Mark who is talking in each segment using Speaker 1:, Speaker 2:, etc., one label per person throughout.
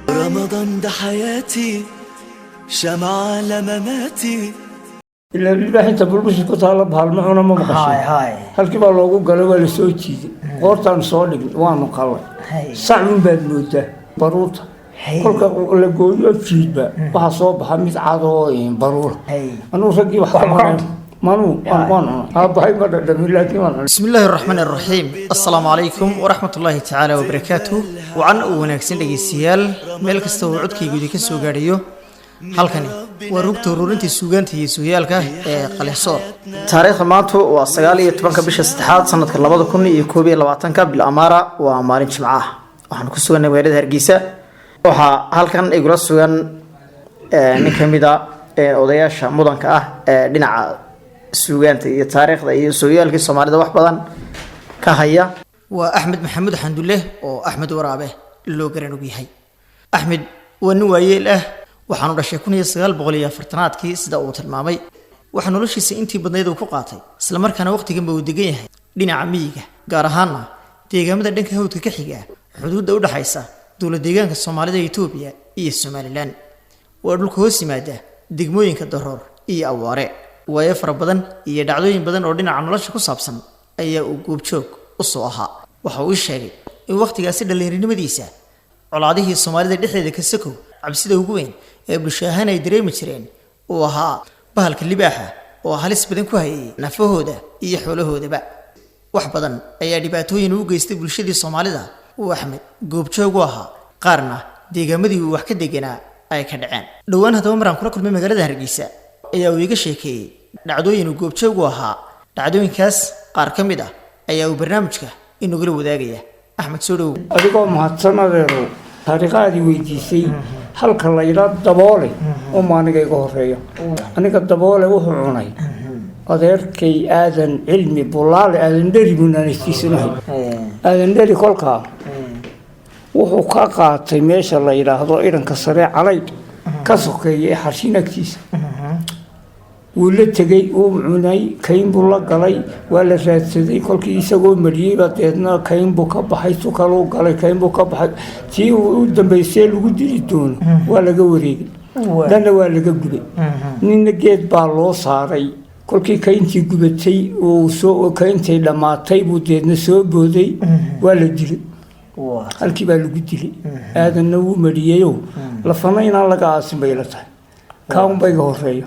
Speaker 1: رمضان ده حياتي، شمعة لمماتي.
Speaker 2: Ilaa libaax inta bulbusha ku taala bahal ma cuna, ma maqashay?
Speaker 3: Hay.
Speaker 2: Halkii baa loogu galay, waa la soo jiiday, qoortaan soo dhignay, waanu qalay. Sacun baad moodaa baruurta. Kolka la gooyo jiidba, waxaa soo baxa mid cadoo baruura. Anugu raggii wax ka
Speaker 3: Wax ma
Speaker 2: cunay manuu waan cunay, aabbahay ma dhadhamin, laakiin waan cunay.
Speaker 3: Bismi illaahi raxmaan iraxiim. Assalaamu calaykum waraxmat ullaahi tacaala wabarakaatuh. Wacan u wanaagsan dhegeystayaal, meel kasta uu codkaygu idinka soo gaadhayo. Halkani waa rugta ururinta suugaanta iyo sooyaalka ee Qalinsoor. Taariikhda maantu waa 19-ka bisha saddexaad, sanadka 2021-ka, bil amaara, waa maalin Jimco ah. Waxaan ku suganay magaalada Hargeysa. Waxaa halkan igula sugan nin ka mid a odayaasha mudanka ah ee dhinaca suugaanta iyo taariikhda iyo sooyaalkii Soomaalida wax badan ka haya. Waa Axmed Maxamuud Xandulle oo Axmed Waraabe loo garan og yahay. Axmed waa nin waayeel ah. Waxaanu dhashay 1940-aadkii, sida uu tilmaamay. Waxaa noloshiisa intii badnayd uu ku qaatay, islamarkaana waqtiganba uu degan yahay dhinaca miyiga, gaar ahaana deegaamada dhanka hawdka ka xiga xuduudda u dhexaysa dowlad deegaanka Soomaalida, Itoobiya iyo Somaliland. Waa dhulka hoos yimaada degmooyinka Daroor iyo Awaare. Waayo fara badan iyo dhacdooyin badan oo dhinaca nolosha ku saabsan ayaa uu goobjoog u soo ahaa. Waxa uu ii sheegay in wakhtigaasi dhallinyarinimadiisa, colaadihii Soomaalida dhexdeeda ka sakow, cabsida ugu weyn ee bulsho ahaan ay dareemi jireen uu ahaa bahalka libaaxa oo halis badan ku hayay nafahooda iyo xoolahoodaba. Wax badan ayaa dhibaatooyin ugu geystay bulshadii Soomaalida uu Axmed goobjoog u ahaa, qaarna deegaamadii uu wax ka deganaa ay ka dhaceen. Dhowaan haddaba maraan kula kulmay magaalada Hargeysa ayaa uu iiga sheekeeyey dhacdooyin uu goobjoog u ahaa. Dhacdooyinkaas qaar ka mid ah ayaa uu barnaamijka inagula wadaagaya. Axmed, soo dhowow.
Speaker 2: Adigoo mahadsan, adeerow. Taariikhaadii weydiisay, halka la yidhaa Daboole uma aniga iga horeeya. Aniga Daboole wuxuu cunay adeerkay Aadan Cilmi Bulaale, Aadan Dheri buu naanaystiisanahay. Aadan Dheri kolkaa wuxuu ka qaatay meesha la yidhaahdo Iranka Sare, Calaydh ka sokeeya ee Xarshin agtiisa. Wuu la tegey, wuu cunay, kayn buu la galay, waa la raadsaday. Kolkii isagoo mariyeyba deedna kayn buu ka baxay, tu kaluu galay, kayn buu ka baxay. Tii uu u dambaysee lagu dili doono waa laga wareegay, dhanna waa laga gubay, ninna geed baa loo saaray. Kolkii kayntii gubatay uu soo kayntay dhammaatay buu deedna soo booday, waa la dilay, halkii baa lagu dilay. Aadanna wuu mariyeyo, lafana inaan laga aasin bay la tahay. Kaaunba iga horeeya.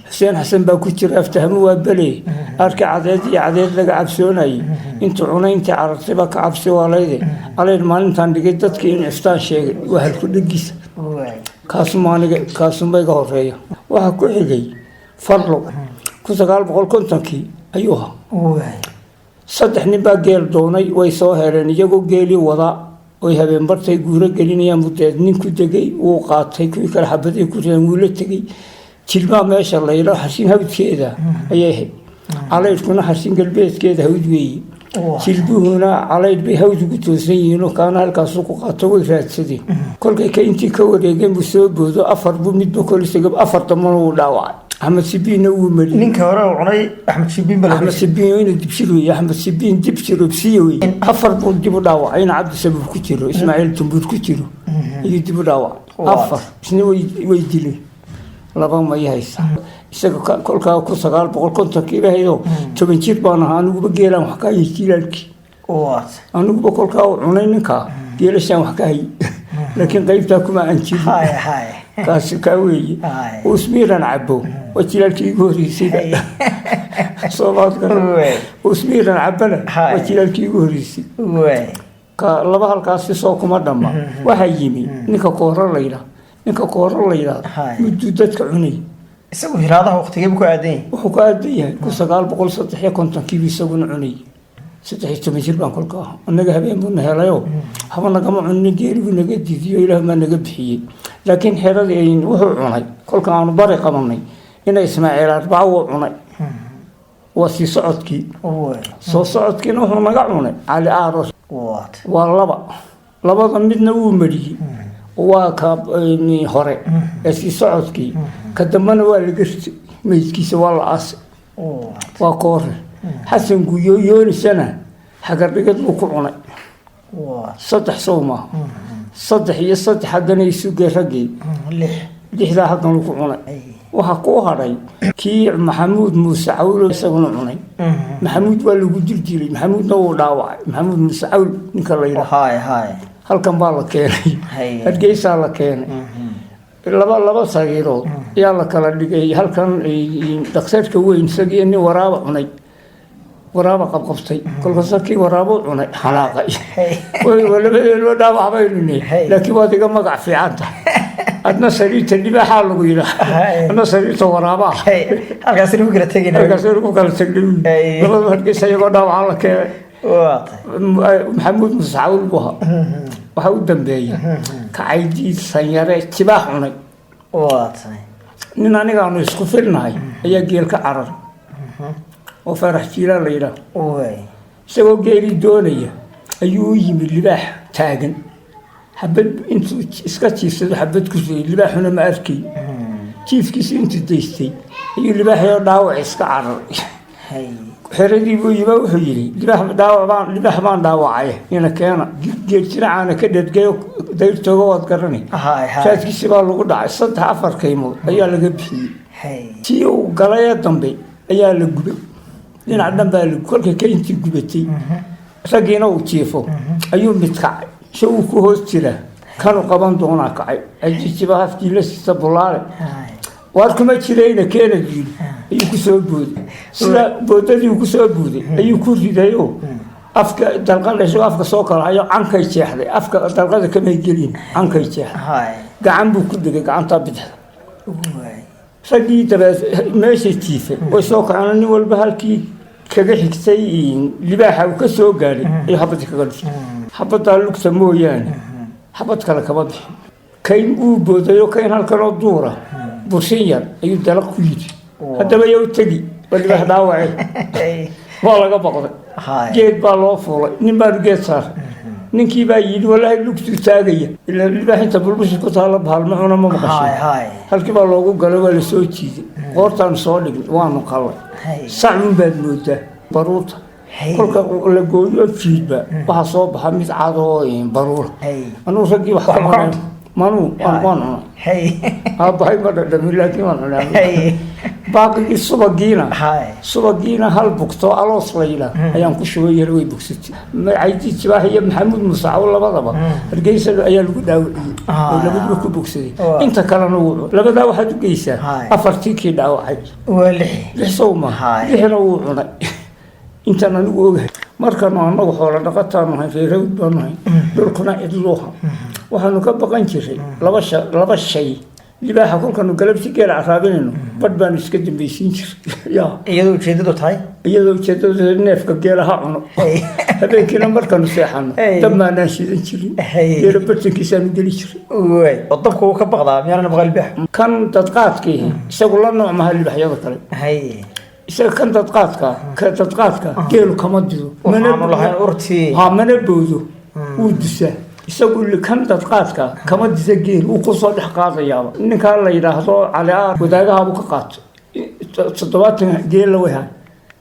Speaker 2: Xuseen Xasan baa ku jira, aftahmo waa bele arka cadeed iyo cadeed laga cabsoonayay. Intuu cunay intii carartay baa ka cabsi waalayde. Calayn maalintaan dhigay dadkii in ciftaan sheegay, waa halku dhegiisa. Kaasuma aniga, kaasuma iga horeeya. Waxaa ku xigay Farlo. 1950-kii ayuu ahaa. Saddex nin baa geel doonay, way soo heleen iyagoo geelii wadaa oy habeen bartay guuro gelinayaan. Mudeed nin ku degay, wuu qaatay, kuwii kale xabaday ku rideen, wuu la tegey. Jilbaa meesha laylo Xarshin hawdkeeda ayay ahayd. Calaydhkuna Xarshin galbeedkeeda hawd weeye, Jilbuhuna Calaydh bay hawd ugu toosan yihiinoo kaana halkaasu ku qaato. Way raadsadeen. Kolkay ka intii ka wareegeen buu soo boodo, afar buu midba kol isaga, afar dambana wuu dhaawacay. Axmed Sibiinna wuu mariyey.
Speaker 3: Ninka hore uu cunay Axmed Sibiin baa.
Speaker 2: Axmed Sibiin inuu Dibshir weeye, Axmed Sibiin Dibshir Obsiye weeye. Afar buu dib u dhaawacay, ina Cabdisabuur ku jiro, Ismaaciil Tumbuur ku jiro ayuu dib u dhaawacay. Afar isna way dileen, laba may haysa isaga. Kolkaa 1950-kii bahaydo, 10 jir baan ahaa aniguba. Geelaan wax ka hayay jilaalkii aniguba. Kolkaa uu cunay ninkaa, geelashaan wax ka hayay, laakiin qaybtaa kuma aan jirin. Kaasi kaa weeye. Usmiiran cabo waa jilaalkii igu horreysay. Soomaadka usmiiran cabana waa jilaalkii igu horreysay. Ka laba halkaasi soo kuma dhamma. Waxaa yimi ninka Kooro la yidhaah. Ninka Kooro la yidhaahdo mudduu dadka cunay.
Speaker 3: Isagu hiraadaha waqtigeebu ku aadan yahay?
Speaker 2: Wuxuu ku aadan yahay 1953-kiibu isaguna cunay. 13 jir baan kolka ah. Annaga habeen buuna helayo, haba nagama cunin, geeribuu naga didiyo, Ilaah baa naga bixiyey. Laakiin xeradii wuxuu cunay kolka aanu bari qabanay ina Ismaaciil Arbaco wuu cunay. Waa sii socodkii, soo socodkiina wuxuu naga cunay Cali Aaros. Waa laba, labada midna wuu mariyey, waa ka hore ee sii socodkii. Ka dambena waa laga ritay meydkiisa, waa la aasay. Waa Koore. Xasan Guyo Yoonisana. Xagardhigad buu ku cunay. Saddex sow maaha? Saddex iyo saddex haddana isugee raggii.
Speaker 3: Lix.
Speaker 2: Lixdaa haddana ku cunay. Waxaa ku hadhay kii Maxamuud Muuse Cawlo, isaguna cunay. Maxamuud waa lagu dil dilay, Maxamuudna wuu dhaawacay. Maxamuud Muuse Cawl ninka la yidhaha halkan baa la keenay. Hargeysaa la keenay. Laba laba sariirood ayaa la kala dhigay halkan dhakhtarka weyn, isagii nin waraaba cunay, waraaba qabqabtay. Kolkaasa kii waraabo cunay xanaaqay: "Labadeenoo dhaawac baynu nihi, laakiin waad iga magac fiican tahay. Adna sariirta libaaxaa lagu yidhaah, adna sariirta waraabaa."
Speaker 3: Halkaasina ku kala tegayna.
Speaker 2: Halkaasina ku kala tagnay. Labadaba Hargeysa iyagoo dhaawacaa la keenay.
Speaker 3: Waa tahay.
Speaker 2: Maxamuud Muuse Cawl buu ahaa. Waxaa u dambeeyay Kacaydii Sanyare, tibaax cunay.
Speaker 3: Waa tahay.
Speaker 2: Nin anigaanu isku filnahay ayaa geel ka cararay oo Faarax Jiilaan la yidhaah. Isagoo geelii doonaya ayuu u yimid libaax taagan. Xabad intuu iska jiifsado xabad ku riday. Libaaxuna ma arkay. Jiifkiisi intuu daystay ayuu libaaxii oo dhaawac iska cararay. Xeradii buu yimi. Wuxuu yidhi: "Libaax dhaawac baan, libaax baan dhaawacay, ina keena." Geed jiracaana ka dhergay, dayrtooga waad garanay.
Speaker 3: Hay hay.
Speaker 2: Raadkiisi baa lagu dhacay. Saddex afar kaymood ayaa laga bixiyey. Tii uu galay ee dambe ayaa la gubay. Dhinac dhan baa la kolka kayntii gubatay, raggiina uu jiifo, ayuu mid kacay. Se uu ku hoos jiraa kanu qaban doonaa. Kacay ajijiba hafkii la siista bulaale. Waar kuma jirayna keena yidhi, ayuu ku soo booday. Sida boodadii uu ku soo booday ayuu ku ridayoo afka dalqada, isagoo afka soo kala hayo, cankay jeexday. Afka dalqada kamay gelin, cankay jeexday. Gacan buu ku dhigay, gacantaa bidixda. Raggii dabeed meesha jiifay way soo kaceen. Nin walba halkii kaga xigtay libaaxa uu ka soo gaadhay ayuu xabadii kaga dhuftay. Xabaddaa lugta mooyaane xabad kale kama bixin. Kayn uu boodayo, kayn halkanoo duura burshin yar ayuu dalaq ku yidhi. Haddaba yow tegi waa libaax dhaawace. Waa laga baqday. Geed baa loo fuulay. Nin baanu geed saaray. Ninkii baa yidhi: "Walaahi lugtuu taagaya, ilaa libaax inta bulbushi ku taalla bahal ma cuna, ma maqashay?" Halkii baa loogu galay, waa la soo jiiday. Qoortaanu soo dhignay, waanu qalay. Sacun baad moodaa baruurta. Kolka la gooyo jiidba waxaa soo baxa mid cadoo baruura. Anuu raggii wax
Speaker 3: Wax ma ka
Speaker 2: ka manuu waan cunay. Aabbahay ma dhadhamin, laakiin waan cunay. Baaqigii subagiina, subagiina hal bugto aloos la yidhaah ayaan ku shubay yar, way bogsatay. Caydi Jibaax iyo Maxamuud Muuse Cawl labadaba Hargeysa ayaa lagu dhaawaciyey oo labaduba ku bogsaday. Inta kalena wuu cunay. Labadaa waxaad u geysaa afartii kii dhaawacay.
Speaker 3: Waa lix.
Speaker 2: Lix sow ma? Lixna wuu cunay intaan anigu ogahay. Markaanu annagu xoolo dhaqataanu ahay, reerawd baanu ahay, dhulkuna cidluuha. Waxaanu ka baqan jiray laba shay. Libaaxa kolkaanu galabti geela caraabinayno, badh baanu iska dambaysiin jiray ya.
Speaker 3: Iyadoo ujeedadu tahay?
Speaker 2: Iyadoo ujeedadu neefka geela ha cuno. Habeenkiina markaanu seexano dab maanaan shidan jirin. Geela bartankiisaanu geli jiray.
Speaker 3: Waay, oo dabka uu ka baqdaa miyaana maqal libaax?
Speaker 2: Kan dadqaadkiihi isagu la nooc maha libaxyada kale. Isaga kan dadqaadka, ka dadqaadka geelu kama dido.
Speaker 3: Waxaanu lahayn urtii.
Speaker 2: Ha, mana boodo, wuu disaa isagu. Kan dadqaadka kama disa geel, wuu kusoo dhex qaadayaaba. Ninkaa la yidhaahdo Cali Aar wadaagahaabuu ka qaatay 70 geella way hay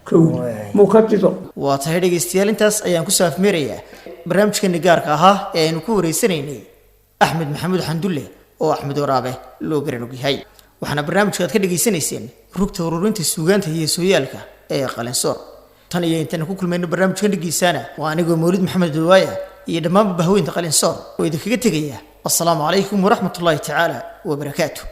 Speaker 2: kow. Muu ka dido.
Speaker 3: Waa tahay dhegaystayaal, intaas ayaan kusoo afmeerayaa barnaamijkeeni gaarka ahaa ee aynu ku wareysanaynay Axmed Maxamuud Xandulle oo Axmed Waraabe loo garan ogyahay. Waxaana barnaamijka aad ka dhegaysanayseen rugta ururinta suugaanta iyo sooyaalka ee Qalinsoor. Tan iyo intaan ku kulmayno barnaamijkan dhegeysaana, waa anigoo Mawlid Maxamed Dawaaya iyo dhammaanba bahweynta Qalinsoor oo idinkaga tegaya: assalaamu calaykum waraxmatullaahi tacaala wabarakaatu.